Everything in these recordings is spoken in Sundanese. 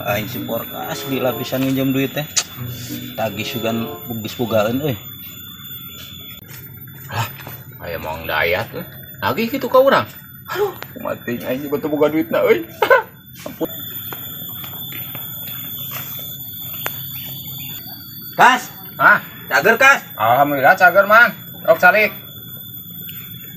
Aing si Porkas gila pisan nginjem duit teh. Tagih sugan geus bogaeun euy. Aya Mang Dayat eh. Nagih kitu ka urang. Aduh, kumaha teuing aing betul boga duitna euy. Ampun. Kas, Hah? cager kas. Alhamdulillah cager, Mang. Rok calik.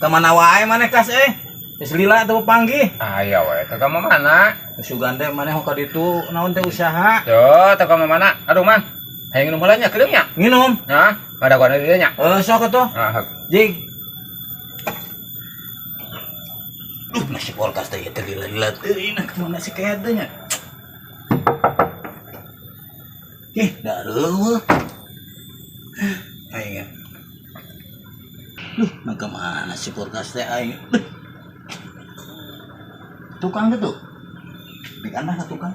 Kemana wae maneh kas eh? Geus lila teu panggih. Aya we, teu ka mana? Sugan teh maneh ka ditu naon teh usaha? Yo, teu ka mana? Aduh, Mang. Hayang nginum heula nya, kedeung nya. Nginum. Nah, ngadagoan di dieu nya. Eh sok atuh. Ah, Jig. Duh, nasi Porkas teh teh lila-lila teuing nah kemana si kehed teh nya? Ih, da reueuh. Aing. Duh, nah kemana si Porkas teh aing? Duh. Tukang gitu. Di kana ka tukang.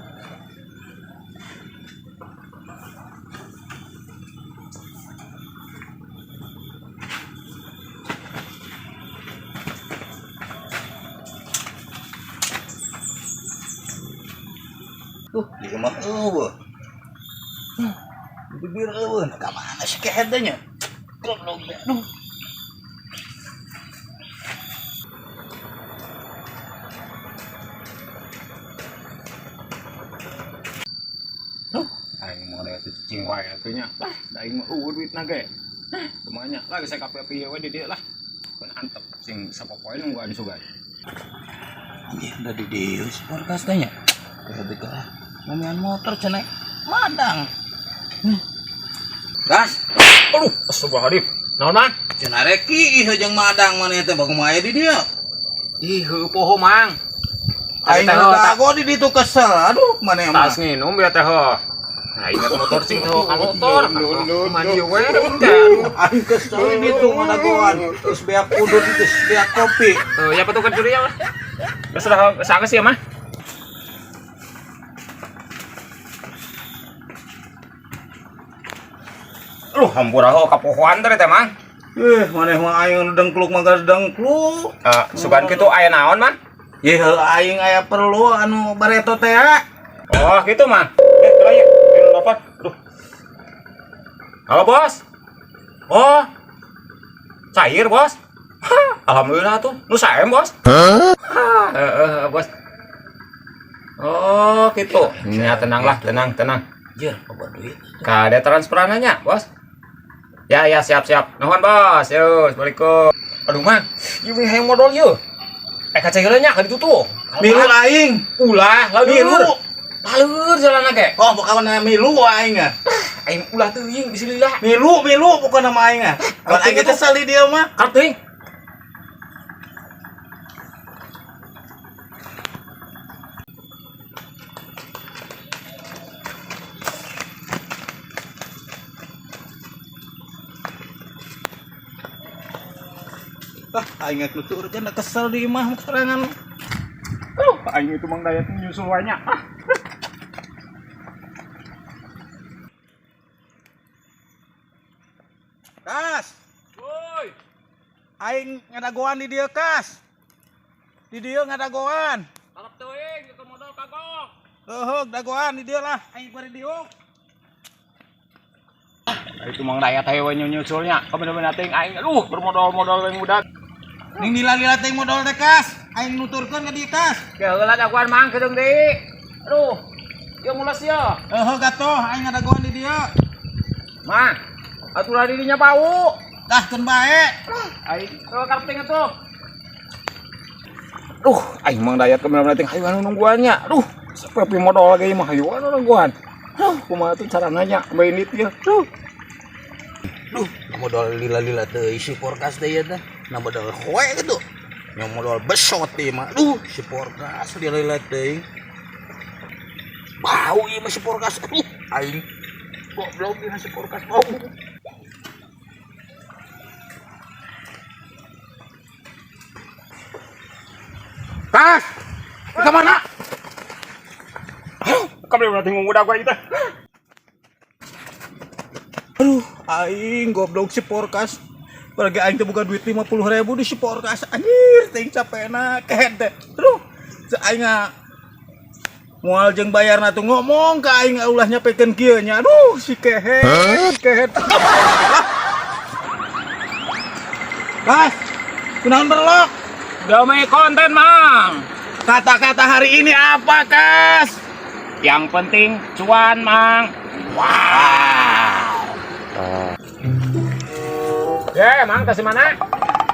Tuh, di rumah eueuh. Di bibir eueuh, nah kemana si kehed teh nya? Goblok teh. Duh. Duh, aing mau daya cicing wae atuh nya. Lah, da aing mah eueuh duitna ge. Hah, kumaha nya? Lah geus kapi-api we di dieu lah. Keun antep sing sapopoe nungguan sugan. Anjir, da di dieu si Porkas teh nya. Kehed teh lah. Ngomean motor cenah madang. Kas, Aduh, astagfirullahaladzim. Naon, Mang? cenah rek kiih jeung madang maneh teh kumaha aya di dieu. Ih, heueuh poho, Mang. Aing Teh, dago di ditu kesel. Aduh, maneh mah. Tas nginum biar teh. Nah, ingat motor cing teh ka motor. Mandi we teh. Aing kesel di ditu ngadagoan. Terus beak udut terus beak kopi. Tuh, ya patukan curi ya, mah. Geus lah sanggeus ya, mah. Aduh, hampura heuh kapohoan teh teh, Mang. Eh, maneh mah aing nu dengkluk mah geus dengkluk. Eh, sugan kitu aya naon, Mang? Ye heuh aing aya perlu anu bareto teh. Oh, gitu, Mang. Eh, kira ya. Ini telepon. Aduh. Halo, Bos. Oh. Cair, Bos. Hah, alhamdulillah tuh. Nu saem, Bos. Hah, Bos. Oh, gitu. Ya, tenang lah, tenang, tenang. Jir, loba duit. Kade transferannya, Bos. Ya, ya, siap, siap. Nuhun, Bos. Yo, Assalamualaikum. Aduh, Mang. Ieu mah hayang modal ieu. Eh, kaca heula nya ka ditu tuh. Milu aing. Ulah, laleur. Milu. Laleur jalan ge. Oh, bukan milu aing ah. Aing ulah teuing bisi lila. Milu, milu bukan nama aing ah. Kalau aing kesel di dia mah. Karep teuing. Ah, aing nuturkeun kesel di imah sorangan. Aduh, aing itu Mang Dayat nyusul wae nya. Ah. Kas, Woi. aing ngadagoan di dieu kas. Di dieu ngadagoan. Karep teuing itu modal kagok. Heuh, dagoan di dieu lah, aing bari diuk. Itu Mang Dayat hayu we nyusulnya. Kabener-bener teuing aing aduh bermodal-modal we muda. Ning lila-lila teuing modal teh kas. Aing nuturkeun ka dieu kas. Ke heula dagoan Mang kedeung deui. Aduh. Ieu mulas ieu. Heuh gatoh, aing ngadagoan di dieu. Mang, atuh dirinya bau. Dah keun bae. Aing kalau karep teuing atuh. Aduh, aing Mang Dayat kabener-bener teuing hayu anu nungguan nya. Aduh, sapepi modal ge mah hayu anu nungguan. Aduh, kumaha tuh carana nya bae ieu. Aduh. Duh, modal lila-lila teh si Porkas teh ieu teh. Nah modal hoe gitu. Yang modal besot ieu mah. Duh, si Porkas lila-lila teh. Bau ieu mah si Porkas. Aduh, aing goblok ieu mah si Porkas bau. Kas! Ke mana? Kabener-bener teuing ngudag wae teh. Aduh, aing goblok si Porkas. Apalagi aing teh boga duit 50.000 di si Porkas. Anjir, teuing capena kehed teh. Aduh, aing Moal jeung bayarna tuh ngomong ka aing ulah nyapekeun kieu nya. Aduh, si kehet, kehet. Kas, kunaon berlok? Demi konten, Mang. Kata-kata hari ini apa, Kas? Yang penting cuan, Mang. Wow. Ya, Mang, kasih mana?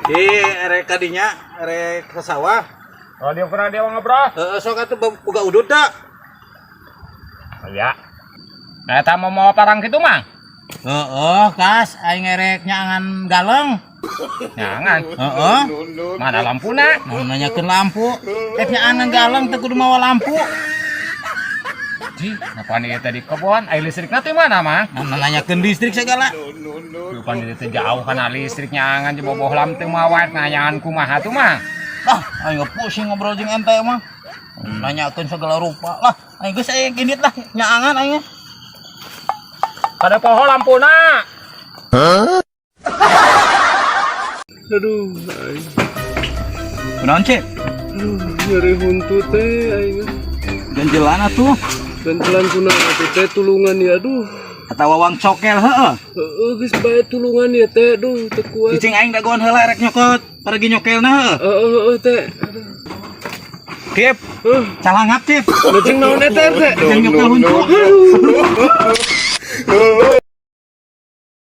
Ih, erek kadinya, erek ke sawah. Radio pernah dia ngobrol. Heeh, sok atuh boga udut da. Iya. Nah, eta mau mawa parang gitu, Mang? Heeh, Kas, aing erek nyaangan galeng. Jangan. Heeh. Mana lampuna? Mau nanyakeun lampu. Rek nyaangan galeng teu kudu mawa lampu. Ji, ngapain ieu tadi kebon? Air listrikna teh mana, Mang? Nah, nanyakeun listrik segala. Bukan itu teh jauh kana listrik nyangan di boboh lam teu mawa nganyangan kumaha tuh, Mang? Ah, aing pusing ngobrol jeung ente mah. Nanyakeun segala rupa. Lah, aing geus aing indit lah nyaangan aing. Kada poho lampuna. Aduh, aing. Kunaon, Cip? Aduh, nyeri huntu teh aing. Ganjelan atuh. Gantelan kunaon atuh teh, tulungan ya, aduh. Atawa wang cokel heeh. Heeh, geus bae tulungan ya teh, aduh, teu kuat. Cicing aing dagoan heula rek nyokot, paragi nyokelna heuh. Heeh, heeh teh. Aduh. Cip, Heuh, calangap, Cip. leucing naon eta teh? Yang nyokel huntu. Aduh.